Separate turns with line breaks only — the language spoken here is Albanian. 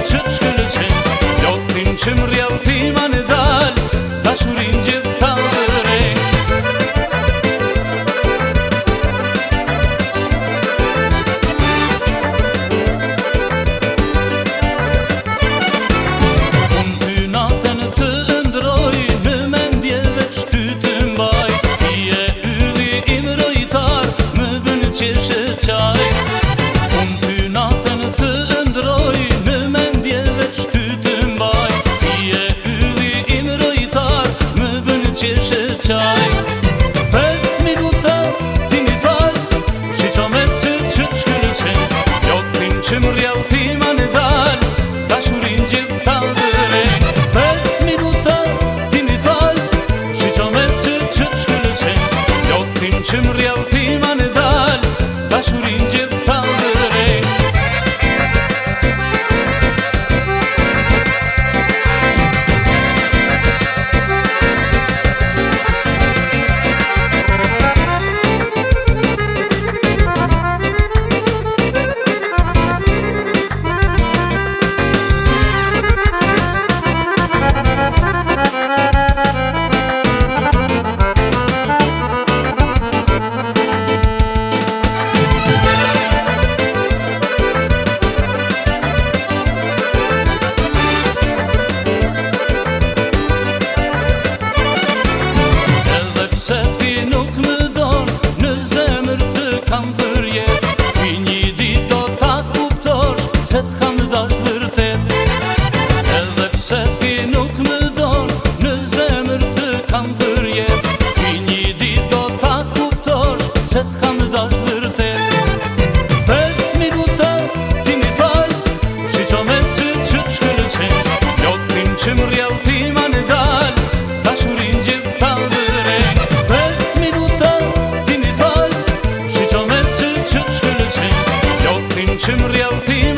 sy që t'shkëlqen. Lotin që më rrjedh ti ma ngadal, dashurin gjithë ta vërej. Unë ty natën të ëndrroj, në mendje veç ty të mbaj. Ti je ylli im rojtar, më bën qesh e qaj. Unë ty natën të ëndrroj, në mendje veç ty të mbaj. Ti je ylli im rojtar, më bën qesh e qaj. 5 minuta ti m'i fal, shiqo me sy që t'shkëlqen. Lotin që më rrjedh ti ma ngadal, dashurin gjithë ta vërej. 5 minuta ti m'i fal, shiqo me sy që t'shkëlqen. Lotin që më rrjedh ti ma ngadal, dashurin gjithë ta vërej. Edhe pse ti nuk më don, në zemër të kam përjet. Ti një ditë do ta kuptosh, se të kam dasht vërtet. Edhe pse ti nuk më don, në zemër të kam përjet. Ti një ditë do ta kuptosh, se të kam dasht vërtet. 5 minuta ti m'i fal, shiqo me sy që t'shkëlqen. Lotin që më rrjedh ti ma ngadal, dashurin gjithë ta vërej. 5 minuta ti m'i fal, shiqo me sy që t'shkëlqen. Lotin që më rrjedh ti.